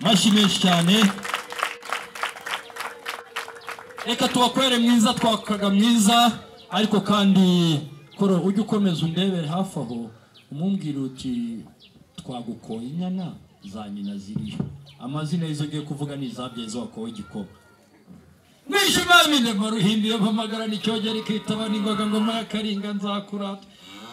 Mashyi menshi cyane. Reka tubakwere mwiza twakaga mwiza, ariko kandi koro ujye ukomeza undebere hafi aho umumbwira uti twagukoye inyana za nyina ziriyo. Amazina y'izo ngiye kuvuga ni izabyaye izo wakowe igikoma. Mwishimamine maruhimbi mpamagara n'icyogere kitaba n'ingoga ngoma ya Karinga nzakurata.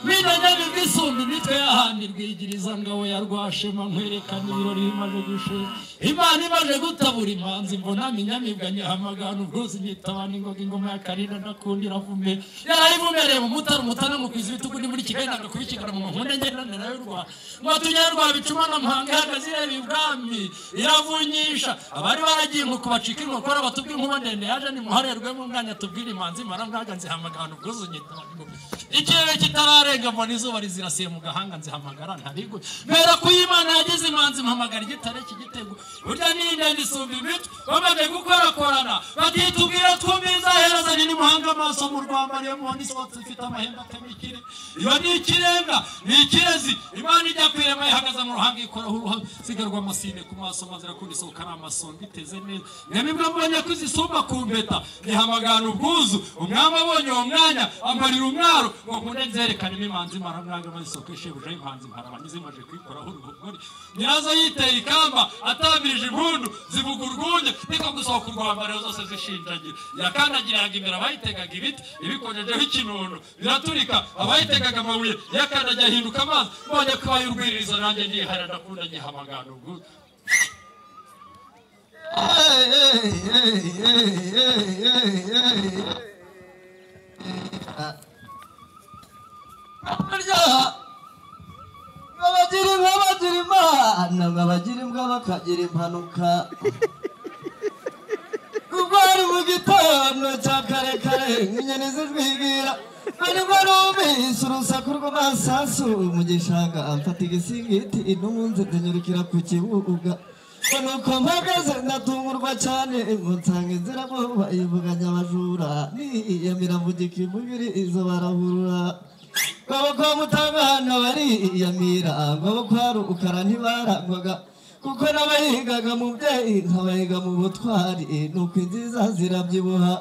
Minanya bisumbi mitwe yahandi rwigiriza ngabo ya Rwashema nkwerekana ibirori bimaze gushira. Imana imaze gutabura imanzi mbona minyamibwa nyahamagana ubwuzu nyitaba n'ingoga ingoma ya Karinga ndakundira vume. Yarayivumereye mu mutara umutana mu kwiza ibitugu ni muri Kigali nanga kubikigara mu nkunde ngendana nayo rwa. Mwatunyarwa bicuma na mpanga ihagaze ireba ibwami iravunyisha abari baragiye nko kubacika inkokora batubwira inkuba ndende yaje ni muharerwe mu mwanya tubwira imanzi maramwaga nzihamagana ubwuzu nyitaba n'ingoga. Ikirere kitararenga mbona izuba rizirasiye mu gahanga nzihamagara ntarigo. Mera kuyimana yagize imanzi mpamagara igitare cy'igitego. Burya ni ndende isumba imitwe bamaze gukorakorana batitubwira twumviza hereza ni muhanga amaso mu Rwanda ariyo mubona isohotse ifite amahembe atemikire. Iyo ni ikirenga ni ikirezi Imana ijya kwirema ihagaze mu ruhanga ikoraho urusiga rw'amasine ku maso maze irakunda isohoka ari amasonga iteze neza. Nyamibwa mbonye ko izisumba ku mpeta ntihamagana ubwuzu. Umwami abonye uwo mwanya ambarira umwaro ngo nkunde nzerekane imanzi maramwaga maze isoko shebuja impanzi mparabanye zimaje kwikoraho urugori. Nyirazo yiteye ikamba atamirije impundu zivuga urwunge niko gusohoka urwambaro zose zishinjagira. Yakandagiraga imbere abayitegaga ibiti ibikojejeho ikinono biraturika abayitegaga amabuye yakandagiye ahinduka amazi. Mbonye ko bayurwiririza nanjye ndihara ndakunda nyihamagana ubwuzu. Abagira imana abagira imbwa bakagira impanuka. Ubwo ari mu gitondo cya kare kare inyoni zijwigira nibwo numvise urusaku rw'amasasu mu gishanga amfata igisingiti intunze ndanyurukira ku kibuga. Nuko mpagaze ndatungurwa cyane ngo nsanga inzira bayivuganya abajura niyamira mvugika imubiri izo barahurura. Ngabo kwa Mutangana bariyamira ngabo kwa Rukara ntibarangwaga kuko n'abayigaga mu byeyi nkabayiga mu butwari nuko inziza zirabyibuha.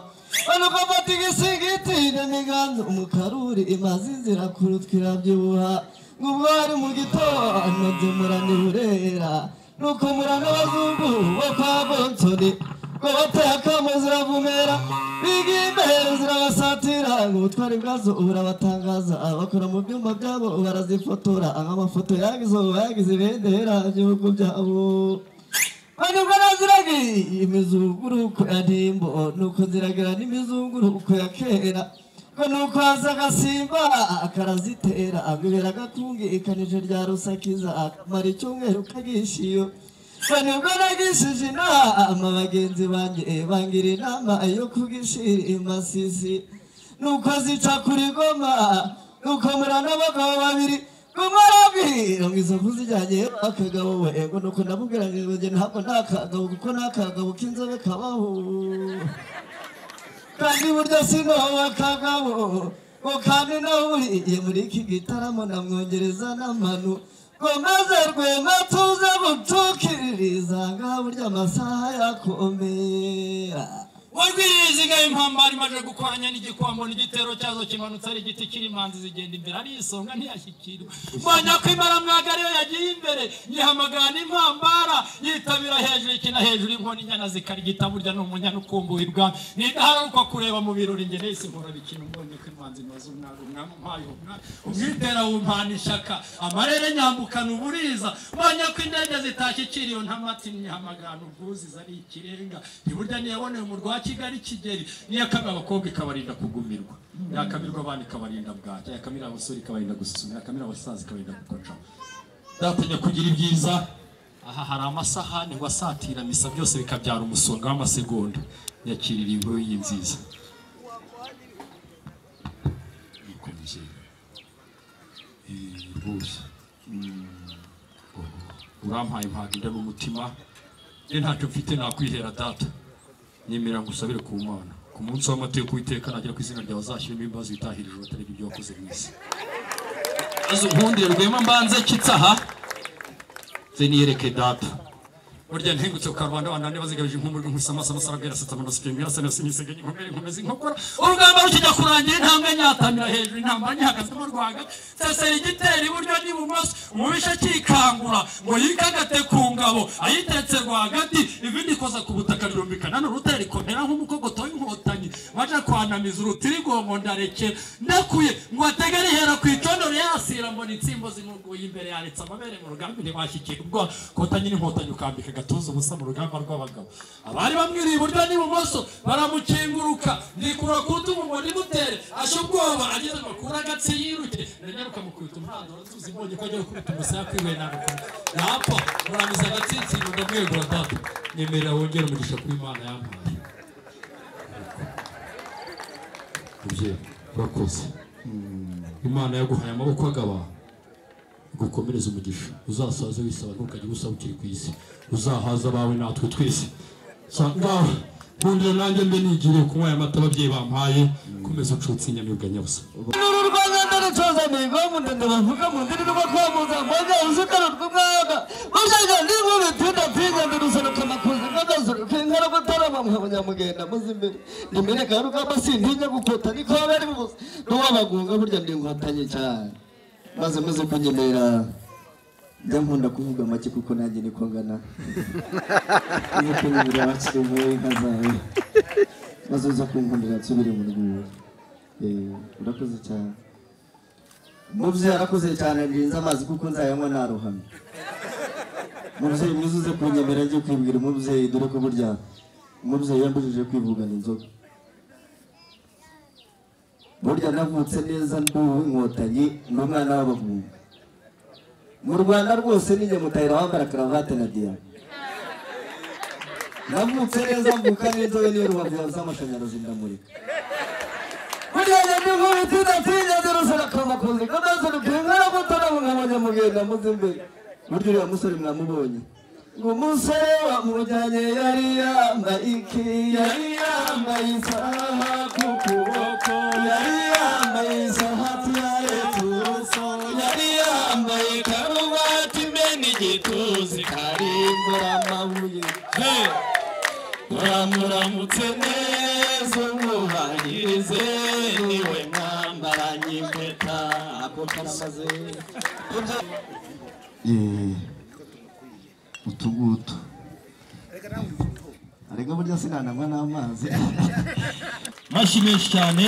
Nuko mfata igisingiti n'imiganzo umukaruri imazi zirakurutwa irabyibuha. Ngubwo ari mu gitondo nzimurana iburera nuko murana abazungu bo kwa Bonsoni ngo bateye akamo ziravumera biga imbere zirabasatira ubutwari bwazo burabatangaza abakora mu byuma byabo barazifotora amafoto yagizo bagize ibendera by'ibihugu byabo. Nubwo naziragiye imizunguruko ya Ntimbo nuko ziragira n'imizunguruko ya kera ngo nuko haza agasimba karazitera agwibera agatungi ikanije rya Rusakiza akamara icyumweru kagishiyo. Nubwo nagishije inama bagenzi banjye bangira inama yo kugishira imasisi nuko zica kuri Goma nuko murana abagabo babiri umwe arabwira ngo izo mpuzi zijyanye akagabo we ngo nuko ndamubwira ngo njye ntabwo nta kagabo kuko nta kagabo k'inzobe kabaho kandi burya sinoba kagabo ngo kandi nahuriye muri iki gitaramo namwongereza n'amanu ngo maze Rwema tuze gucukiririza ngaha burya amasaha yakomera. Warwiriziga impambara imaze gukoranya n'igikwambo n'igitero cyazo kimanutse ari igiti kiri imanzi zigenda imbere ari isonga ntiyashyikirwa. Mbonye ko imaramwaga ariyo yagiye imbere nyihamagana impambara yitabira hejuru ikina hejuru inkoni inyana zikarigita burya ni umunyana ukumbuye ibwami nindaharuka kureba mu birori njye nahise nkora bikina. Mbonye ko imanzi imaze umwaga umwami umpaye umwami umwitera wumpana ishaka amarere nyambukana uburiza. Mbonye ko indege zitashyikira iyo ntamati nyihamagana ubwuziza ari ikirenga ntiburya ntiyaboneye umurwa Kigali Kigeri niyakamira abakobwa ikabarinda kugumirwa yakamirwa abana ikabarinda bwacya yakamira abasore ikabarinda gususumira yakamira abasaza ikabarinda gukoca. Datanya kugira ibyiza aha hari amasahani ngo asatira misa byose bikabyara umusonga w'amasegonda. Yakirira inkuru iyi nziza ikomeje rwose urampaye impaga inda n'umutima ntacyo mfite nakwihera data. Nyemera ngo usabire ku Mana ku munsi w'amateka Uwiteka nagera ku izina ryawe azashyiremo imbabazi witahirije ubatareba ibyo wakoze mu isi. Maze unkundire Rwema mbanze kitsaha ze niyereke data. Burya ntengutse ku karubanda abandi bazigabije inkumburwa inkubise amaso amasarabwira asatsa amaraso ikintu yarasa nasi nisege inkomere inkomezi inkokora urugamba rukijya kurangira intambwe nyatamira hejuru intambara nyihagazemo rwagati sesera igitero iburyo n'ibumoso umubisha akikangura ngo yikagate ku ngabo ayiteretse rwagati ibindi ikoza ku butaka rirumbikana n'urutare rikomera nk'umukogoto w'inkotanyi baje kwanamiza urutirigongo ndarekera ndakuye ngo ategere ihera ku icondo yasira mbona itsimbo zimuguye imbere yaretse amabere mu rugamba ntibashyikira ubwo kotanyi n'inkotanyi ukambika agatuza ubusa mu rugamba rw'abagabo abari bamwiriye iburyo n'ibumoso baramukinguruka ndikura ku rutugu ngo nimutere ashya ubwoba ageze ngo akure agatsi yiruke ndanyaruka mukubita umwanzuro tuzi mbonye ko agiye gukubita umusaya kwiwe nagukora yapfa muramiza agatsinsino ndamwegura data nyemerera wongere umugisha kuri Imana yampaye. Mubyeyi urakoze, Imana yaguhaye amaboko agaba gukomereza umugisha, uzasaze wisaba ntukajye usaba ukiri ku isi, uzahaza abawe natwe twese. Ngaho nkundira nanjye mbe nigiriye kunywa aya mata ababyeyi bampaye, komeza ucutse inyamibwa nyabusa. Maze muze kunyemerera njya nkunda kuvuga make kuko nanjye niko ngana, uze kunyemerera bakiri muri inka zawe maze uza kunkundira nsubire mu rwuri. Urakoze cyane mubyeyi, arakoze cyane. Ndinze amazi kuko nzayanywa narohamye. Mubyeyi mwiza uze kunyemerera njye kwibwira umubyeyi, dore ko burya umubyeyi yambujije kwivugana inzoga. Burya navutse neza ndi uw'inkotanyi, ndi umwana w'abahungu mu Rwanda rwose, ni Nyamutahira wambara karavate na diyama. Navutse neza mvuka n'inzobe niyo rubavu z'amashanyarazi ndamurika. Burya ndi nkubita idatinya zirusana kamakuzi kamaze rukinkara gutora nk'abanyamugenda muzi imbere. Burya uriya musore mwamubonye, ngo umusore wamujyanye yari yambaye iki? Yari yambaye isaha ku kuboko, yari yambaye isahati ya returuso, yari yambaye karuvati imena igituzi karimbura amabuye. Uramuramutse neza umwubahirize, niwe mwambaranye impeta. Ako karamaze utugutu ariko burya sinananywa n'amazi. Mashyi menshi cyane.